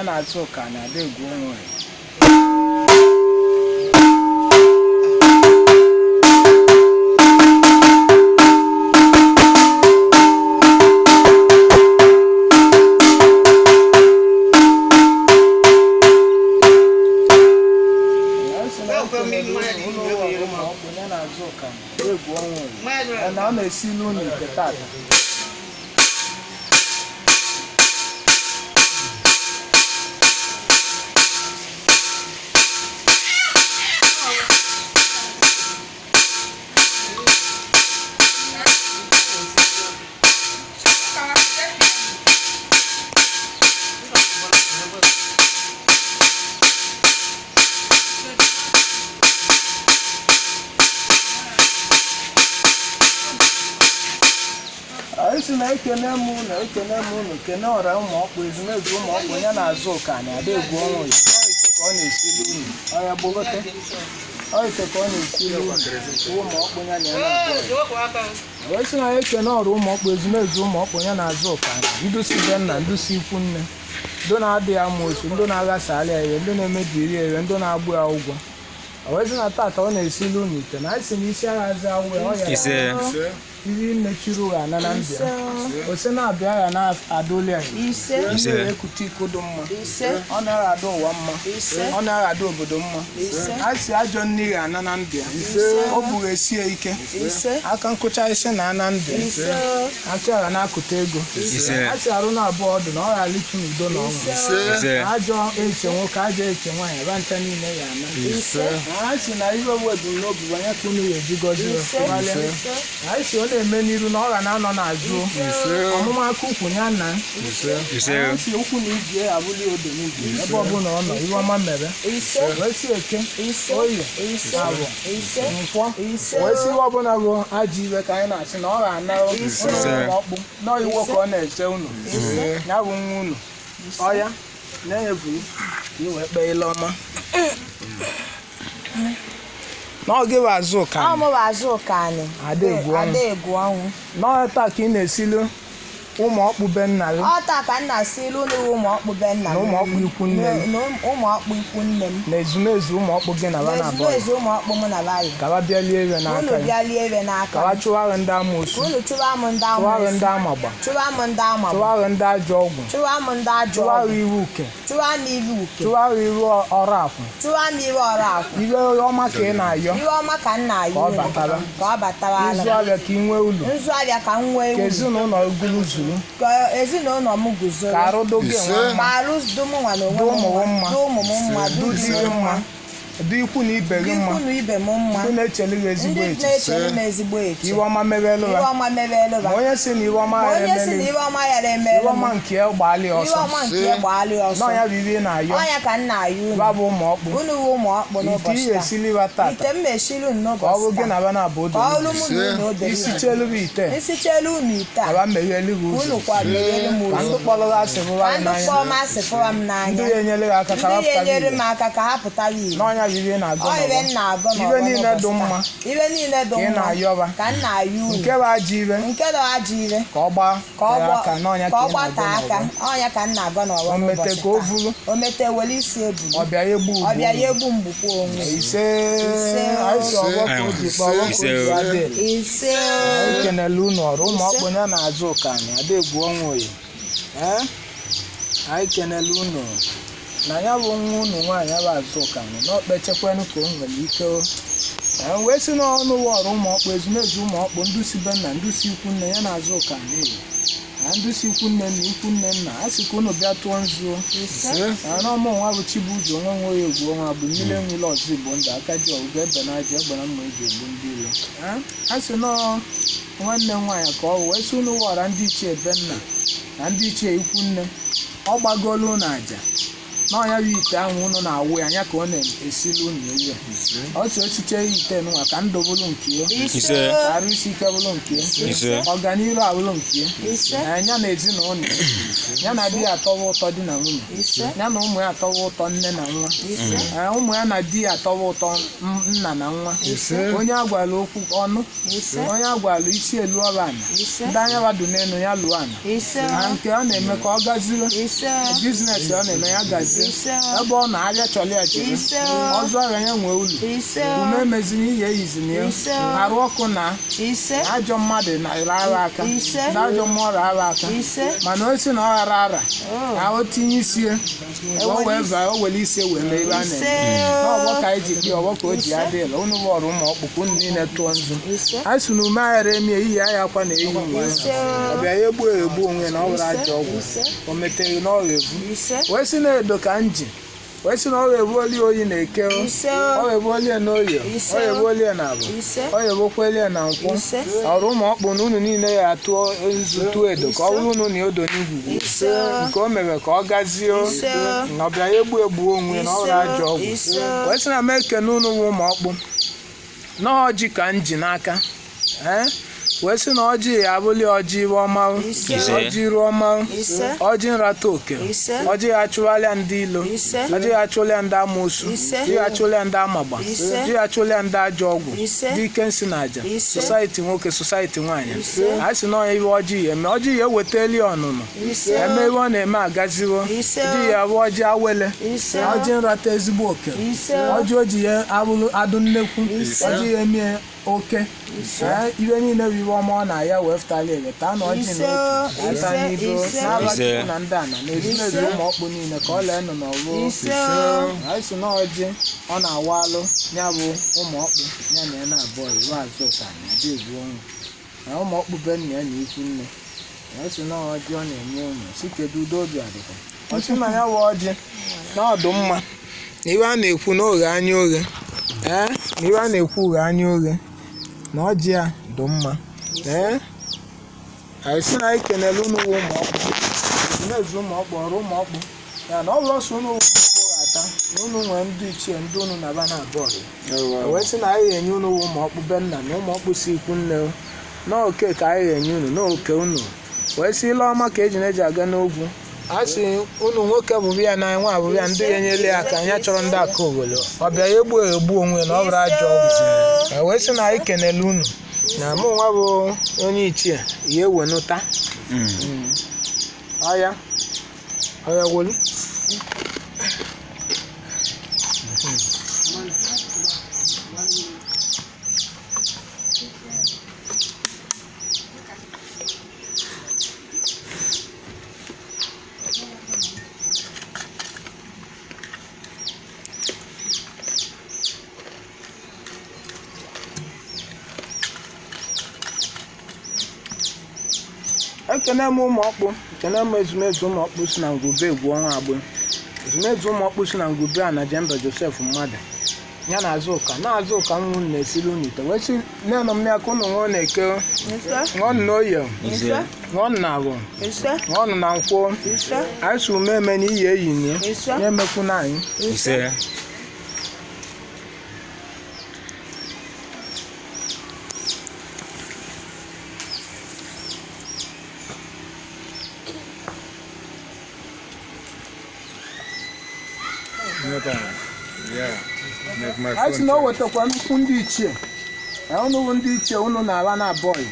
na Azụka na Adegwu onwe. Ya na Azụka na Adegwu onwe na ọ na-esili unu ite tata. Anyị sị na ekene m unu, ekene m unu, kene ọra ụmụ ọkpụ, ezumezu ụmụ ọkpụ ya na Azụka na Adegwu onwe. Ọ ite ka ọ na-esili unu, ọya gbogote. Ọ ite ka ọ na-esili unu, ụmụ ọkpụ ya na ya na-abụọ. Wee sị na ekene ọra ụmụ ọkpụ, ezumezu ụmụ ọkpụ ya na Azụka, ndusi be nna, ndusi ikwu nne, ndị na-adị ya amoosu, ndị na-aghasarị ya ihe, ndị na-emebiri ya ihe, ndị na-agbụ ya ụgwọ. Wee sị na tata ọ na-esili unu ite, na anyị sị na isi aghazi awụ ya, ọ ya Ise. ihe mechiri ụgha na na mbịa ose na-abịa ya na-adụli anyị. Ise. Ise. Ekute iko dị mma. Ise. Ọ naghị adụ ụwa mma. Ise. Ọ naghị adụ obodo mma. Ise. A sị ajọ nne gha ana na mbịa o bugha esie ike. Ise. Aka nkụcha isi na ana mbịa. Ise. Aka gha na-akụta ego. Ise. A sị arụ na abụọ ọdụ na ọ ghara ịtụ n'udo na ọṅụ. Ise. Ajọ eche nwoke, ajọ eche nwaanyị, ebe ncha niile ya ana. Ise. A sị na ihe owu ebumnobi bụ anya ka unu ga-eji gọzie. Ise. Gbalịa. Anyị si ọ na-eme n'iru na ọ ga na-anọ n'azụ ọmụma aka ukwu ya na. Ise. Anyị si ukwu na iji ya abụli odo n'ubi ebe ọbụla ọ nọ, ihe ọma mere. Ise. Wee si eke, Ise. oye, Ise. awọ, Ise. nkwọ. Ise. Wee si ihe ọbụla bụ ajọ iwe ka anyị na-asị na ọ ga-ana Ise. ọkpụ nọọ iwo ka ọ na-eche unu, ya bụ nwa unu ọya na-ebu ka i wee kpee ile ọma n'oge bụ Azụka. Ọ mụ bụ Azụka anyị. Adegwu ọnwụ. Adegwu ọnwụ. N'ọya taa ka ị na-esilu ụmụ ọkpụ be nna gị. Ọ taa ka m na-asịlụ unu ụmụ ọkpụ be nna m. Na ụmụ ọkpụ ikwu nne m. Na ụmụ ọkpụ ikwu nne m. Na ezumezu ụmụ ọkpụ gị na ba na abụọ. Ezumezu ụmụ ọkpụ mụ na bayi. Ka ba bịa lie iwe Unu n'aka gị. bịa lie iwe n'aka Ka ba m. chụwa ndị amoosu. Ka unu chụwa m ndị Chụwa amoosu. ndị amagba. Chụwa m ndị amagba. Chụwa ndị ajọ ọgwụ. Chụwa m ndị ajọ Chụwa ọgwụ. iwu uke. Chụwa m iru uke. Chụwa iru ọrụ akwụ. Chụwa m iru ọrụ akwụ. Iwe ọma ka ị na-ayọ. Iwe ọma ka m na-ayọ Ka ọ unu. batara. Ka ọ batara. Ịzụ abịa ka ị nwee ụlọ. Nzu abịa ka m nwee Ka uru. ezinụlọ gụrụ zuru. Ka ezinụlọ m guzoro. Ka arụ doge nwa Ka mma. arụ dụ m nwa na onwe Dụ m ụmụ m mma. Dụ ụmụ m mma. Dụ Dụ di di m gị mma. mma. Dụ ikwu na ibe Dụ gị mma. ikwu na ibe m mma. Ndị na-echelu gị ezigbo Ndị eche. na-echere m ezigbo eche. Iwe ọma mebelu Iwe ha. ọma mebelu Ma ha. onye si na iwe ọma Ma ghara onye si na emelu iwe ọma ghara iwe emelu m. ọma nke ya gbalị Iwe ọsọ. ọma nke ya gbaala ya ọsọ. N'ọnya bụ iwe ị na-ayọ. Ọnya ka m na-ayọ unu. Ba bụ ụmụ ọkpụ. Unu wụ ụmụ ọkpụ Ite n'ụbọchị ihe taa. esiliwa tata. Ite m mechiri unu Ka ọ bụ n'ụbọchị gị na taa. ba na-abụ Ka odo. ọ lụ mụ na unu odo. Isichelu bụ ite. Isichelu unu ite a. Aba meghelu gị Ka ụzọ. unu kwadoyere m Ka ụzọ. ndị kpọrọ gị asị fụwa Ka gị ndị n'anya. kpọọ m asị fụwa m Ndị n'anya. ya enyere gị aka ka ha Ndị ya pụtara enyere ihe. m aka ka ha pụtara ihe. N'ọnya bụ iwe ị na-agọ Ọ iwe m n'ọgbọ. na-agọ Iwe n'ọgbọ niile n'ụbọchị dị taa. mma. Iwe niile dị Ka ị mma. na-ayọba. Ka m na-ayọ unu. Nke bụ ajọ iwe. Nke dị ajọ iwe. Ka ọ gbaa Ka ọ tere gba- aka n'ọnya ka ka ọ ị gbata na-agọ aka. n'ọgbọ. Ọnya ka m na-agọ n'ọgbọ O mete n'ụbọchị ka o taa. vuru. O mete were isi ebulu. Ọ bịa ya egbu ugbu. Ọ bịa ya egbu mgbukwa onwe. Ise. Ise. Anyị si ọgbọ ka o ji kpọọ ọgbọ ka o ji adị. Ise. Anyị kenele unu ọrụ ụmụ ọkpụ ya na Azụka na Adegwu ọnwụ oyi. Ee? Anyị kenele unu na ya bụ nwa unu nwaanyị bụ Azụka na ọkpechekwanụ ka o nwere ike o. Ee, wee si n'ọnụ wọrọ ụmụ ọkpụ, ezumezu ụmụ ọkpụ, ndị si be nna, ndị si ikwu nne ya na Azụka na eyi na ndị si ikwu nne na ikwu nne nna a sị ka unu bịa tụọ nzuo. Ise. Na n'ọmụ nwa bụ Chibuzo nwa nwe ya egwu ọnwa bụ mmiri enwela ọzọ Igbo ndụ aka ji ọgụgụ ebe na aja egbe na mma eji egbu ndị ilo. Ee, a sị nọọ nwanne m nwaanyị ka ọ wee sị unu wọra ndị ichie be nna na ndị ichie ikwu nne ọ gbagolu unu aja Na ọnya bụ ite ahụ unu na-awụ ya anya ka ọ na-esili unu ewu ya. Ọ sị osiche ya ite nwa ka ndụ bụrụ nke ya, Ise. ka arụ isi ike bụrụ nke ya, Ise. ọganiru abụrụ nke ya. Ise. Ya na ezinụlọ ya, ya na di ya atọwa ụtọ di na nwunye, Ise. ya na ụmụ ya atọwa ụtọ nne na nwa. Ise. Ụmụ ya na di ya atọwa ụtọ nna na nwa. Onye agwala okwu ọnụ, Ise. onye agwala isi elu ọrụ ana, Ise. ndị anya wadu n'elu ya lụọ ana. Ise. Na nke ọ na-eme ka ọ gaziwe, Ise. business ọ na-eme ya gazie, Ise. ebe ọ na-abịa chọrọ ya chere, Ise. ọzọ ọrịa ya nwee ulu, Ise. ume emezina ihe eyizina ya, Ise. arụ ọkụ na Ise. ajọ mmadụ na-ara aka, Ise. ndị ajọ mmụọ rara aka. Ise. Mana o si na ọ ghara ara Oh. na o tinye isi ya, o wee baa, o were isi wee mee ebe a Ise. na-eme n'ọgbọ ka anyị ji kpịa ọgbọ ka o ji adị ịla unu bụ ọrụ ụmụ ọkpụkpụ unu niile tụọ nzu. Ise. A sị na ume aghara emi ehihie ahịa akwa na ehi uwe. Ise. Ọbịa ya egbu egbu onwe na ọ bụrụ ajọ ọgwụ. Ise. O meteghị na ọ ga-evu. Ise. Wee sị na edo ka m ji wee sị na ọ ga-ebu oli oyi na eke o. Ise. Ọ ga-ebu oli na oyi, Ise. ọ ga-ebu oli na abụ, Ise. ọ ga-ebukwa eli na nkwụ. Ise. Ọrụ ụmụ ọkpụ na unu niile ya atụọ nzu tụọ edo ka ọ bụrụ unu na odo n'igwugwu. Ise. Nke o mere ka ọ gazie o. Ise. Na ọbịa ya egbu egbu onwe na ọ bụrụ ajọ ọgwụ. Ise. Wee sị na m ekene unu wụ ụmụ ọkpụ na ọjị ka m ji n'aka. Ee, wee sị na ọjị ya abụli ọjị iwe ọma o. Ise. Ise. Ọjị iru ọma o. Ise. Ọjị nrata oke. Ise. Ọjị ya achụghalịa ndị ilo. Ise. Ọjị ya achụlịa ndị amoosu. Ise. Ọjị ya achụlịa ndị amagba. Ise. Ọjị ya achụlịa ndị ajọ ọgwụ, Ise. ndị ike nsị na aja, Ise. society nwoke, society nwaanyị. Ise. A sị na ọnya iwe ọjị ya eme, ọjị ya ewetali ọnụnụ, Ise. eme iwe ọ na-eme agaziwo. Ise. Ọjị ya bụ ọjị awele, Ise. ọjị nrata ezigbo oke, Ise. ọjị o ji ya abụrụ adụ nnekwu, Ise. ọjị ya emie oke. Ee, iwe niile bụ iwe ọma ọ na-ya wee fụtala ele taa na ọjị Ise. na otu ata Ise. n'ido Ise. n'aba Ise. Chukwu na ndị ana na ezumezu Ise. ụmụ ọkpụ niile ka ọ lee nụ n'ọrụ. Ise. Anyị sị na ọjị ọ na-awa alụ ya bụ ụmụ ọkpụ ya na ya na-abụọ iwe azụ ụka na adị egwu ọnwụ na ụmụ ọkpụ be nna ya na ikwu nne ya. Sị na ọjị ọ na-enye ụmụ si kedu udo obi adịkwa. Ọ sị na ya bụ ọjị na ọdụ mma na iwe a na-ekwu na oghe anya oghe, ee, na iwe a na-ekwu oghe anya oghe na ọjị ya dị mma. Ee, anyị sị na anyị kenele unu wụ ụmụ ọkpụ, ezumezu ụmụ ọkpụ, ọrụ ụmụ ọkpụ ya na ọ bụrụ ọsọ unu wụ ụmụ ọkpụ ga-ata na unu nwee ndị ichie ndị unu na-aba na abụọ ya. Wee sị na anyị ga-enye unu wụ ụmụ ọkpụ be nna na ụmụ ọkpụ si ikwu nne o. Na oke ka anyị ga-enye unu na oke unu wee sị ile ọma ka eji na-eji aga n'ogwu. A sị unu nwoke bụbu ya na nwa abụbụ ya ndị ga-enyere ya aka ya chọrọ ndị aka obodo ọbịa ya egbu egbu onwe na ọ bụrụ ajọ ọgwụ. E wee sị na anyị kenele unu na mụ nwa bụ onye ichie ya ewenụta ọya ọya wolu. Ekene m ụmụ ọkpụ, ekene m ezumezu ụmụ ọkpụ si na ngwube egwu ọnwa agbụ, ezumezu ụmụ ọkpụ si na ngwube a na jemba Josef mmadụ ya na azụ ụka na azụ ụka nwa unu na-esiri unu ite wee sị nne m ya ka unu ṅụọ na eke, Ise. ṅụọ na oye, Ise. ṅụọ na abụ, Ise. ṅụọ na nkwụ. Ise. Anyị si ume eme na iyi eyi nie Ise. na-emekwu na anyị. Ise. Yeah. Make my Anyị sị phone na o charge. wetakwa nnukwu ndị ichie. Ee, unu bụ ndị ichie unu na-ala na abọyị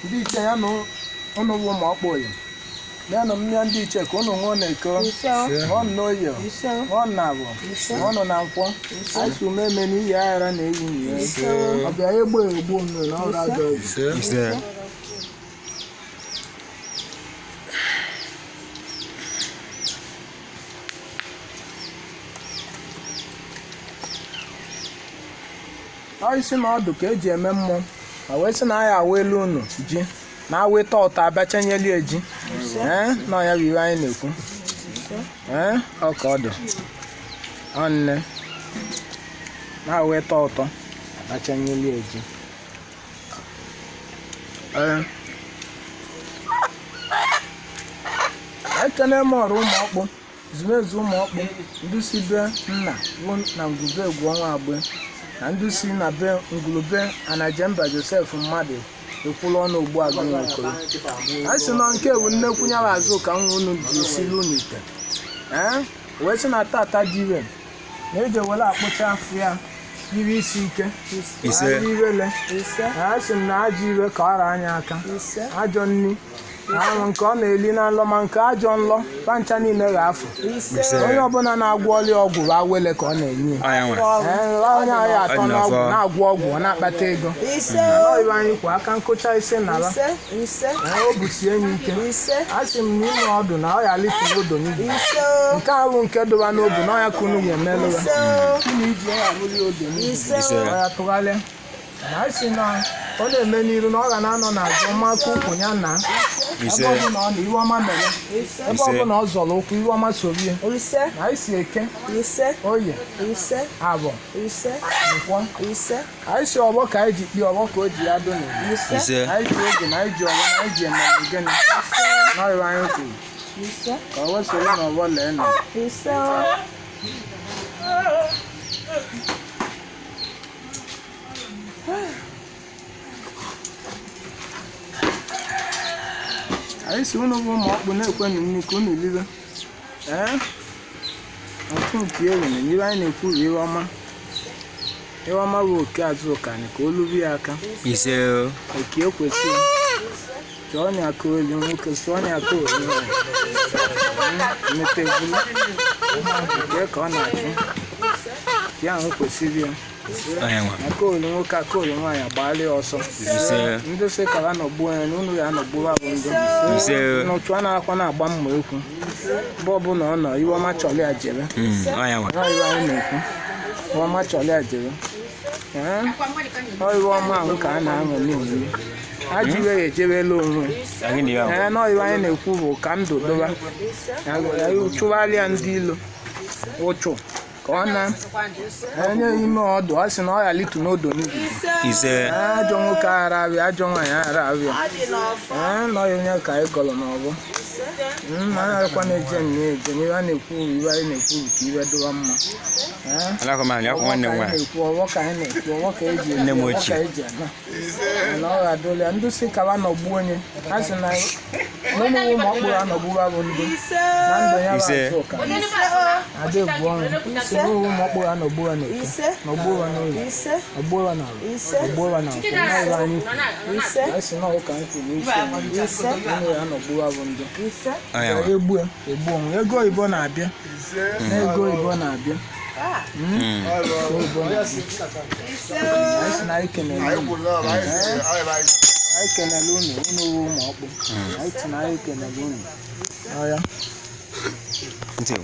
ndị ichie ya na unu bụ ụmụ ọkpụ oyi nyenụ mmịa ndị ichie ka unu ṅụọ na eko, Ise. ṅụọ na oyi, Ise. ṅụọ na abụ, ṅụọ na nkwọ. Anyị sị ume eme n'iyi aghara na eyi na ya ọbịa egbu egbu unu na ọrụ ajọ oyi. Ise. Ise. Ọ isi na ọdụ ka eji eme mmụọ ma wee sị na anyị awa elu unu ji na aweta ọta abịachanyelu eji. Ee, na ọya bụ iwe anyị na-ekwu. Ee, ọ ka ọdụ ọ nne na aweta ụtọ abịachanyelu eji. Ee, ekene m ọrụ ụmụ ọkpụ Ezumezu ụmụ ọkpụ ndị si be nna bụ na ngwube egwu ọnwa agbe na ndị si na be ngwurube Anajemba Joseph mmadụ ekwula ọnụ ugbu a gị nwekọrọ. A sị na nke ewu nnekwu nyara azụ ka nwa unu ji esiri unu ite. Ee, wee sị na tata dị ire na eji ewere akpụcha afọ ya iri isi ike. Ise. Ajọ irele. Ise. A sị m na ajọ ire ka ọ ra anya aka. Ise. Ajọ nni na anwụ nke ọ na-eli na nlọ ma nke ajọ nlọ pancha niile ga-afụ. Ise. Ise. Onye ọbụla na-agwọ ọlị ọgwụ bụ awele ka ọ na-enye ya. Ọ ya nwe. Ee, onye ahụ ya atọ Ọ dị n'ọgwụ n'afọ. na-agwọ ọgwụ ọ na-akpata ego. Ise. Anọ ibe anyị kwa aka nkụcha ise nara. Ise. Ise. Ee, o busie ya ike. Ise. A sị m na ime ọdụ na ọ ya lifuru odo n'igwe. Ise. Nke ahụ nke dụba n'obu na ọya ka unu ga-emelụ ya. Ise. Unu iji ya abụli odo n'igwe. Ise. Ise. Ọ ya tụgharịa. Na a sị na ọ na-eme n'iru na ọ ga na-anọ n'azụ ọmaka ụkwụ ya na ebe Ise. ọbụla ọ na iwe ọma mere ebe Ise. ọbụla ọ zọrọ ụkwụ iwe ọma soro ya. Ise. Na anyị si eke Ise. oye Ise. abọ Ise. nkwọ. Ise. Anyị si ọgbọ ka anyị ji kpie ọgbọ ka o ji ya do n'obi. Ise. Ise. Anyị ji oge na anyị ji ọgbọ na anyị ji ememe gịnị n'ọrịa anyị kwuru Ise. ka ọ wesoro n'ọgbọ lee nọ. Ise. Anyị si unu bụ ụmụ ọkpụ na-ekwenụ nri ka unu libe. Ee, ọtụ nke ewu na iwe anyị na-ekwu bụ iwe ọma. Iwe ọma bụ oke azụ ụkanị ka o luru ya aka. Ise. Oke ekwesịghị chọọ ọnya aka olu nwoke sụọ ọnya aka olu nwaanyị. Mete bulu nke ka ọ na-achụ ya ahụ kwesịrị ya. Ọ ya nwe. Aka olu nwoke aka olu nwaanyị agbaala ya ọsọ. Ise. Ndị sị ka ha nọgbuo ya na unu ya anọgbuwa bụ ndị Ise. n'otu a na-akwa na-agba mma ekwu ebe ọbụla ọ nọ iwe ọma chọrọ ya jebe. Ọ ya nwe. Ọ iwe anyị na-ekwu iwe ọma chọrọ ya jebe. Ee, ọ iwe ọma ahụ ka a na-aṅụ n'oyi ajọ iwe ya ejebela onwe. Anyị na ya. Ee, nọ iwe anyị na-ekwu bụ ka ndụ doba chụgharịa ndị ilo ụchụ ka ọ na enye ime ọdụ ọ sị na ọ ya litu n'odo n'igwe. Ise. Ee, ajọ nwoke aghara abịa ajọ nwaanyị aghara abịa. Ọ dị n'ọfọ. Ee, nọ ya onye ka anyị gọrọ n'ọgbọ. Ma anaghịkwa na-eje na-eje n'ihe a na-ekwu bụ iwe anyị na-ekwu bụ ka iwe dịwa mma. Ee, Alakwa m alị, akwa nwanne m ọgbọ ka anyị nwaanyị. na-ekwu ọgbọ ka anyị na-ekwu ọgbọ ka eji Nne m eme ọgbọ ochie. ka eji eme na ọ ga-adụla ya ndị si kaba nọgbuo onye a sị na n'ụmụ ụmụ ọkpụrụ anọgbuwa bụ ndị Ise. na ndụ ya bụ Ise. azụ ụka ada egwu ọnwụ si n'ụmụ ụmụ ọkpụrụ anọgbuwa na eke Ise. nọgbuo n'oyi Ise. nọgbuo n'ala Ise. nọgbuo na nkwụ n'ụlọ anyị kwuru. Ise. Anyị sị na ụka anyị kwuru n'isi anyị. Ise. Ụmụ ya anọgbuwa bụ ndị Ise. Ọ ya nwe. egbu egbu onwe ego oyibo na-abịa na ego oyibo na-abịa. Ego oyibo na-abịa. Anyị sị na anyị kenele unu. Anyị kenele unu unu wụ ụmụ ọkpụ. Anyị sị na anyị kenele unu. Ọ ya. Ntị.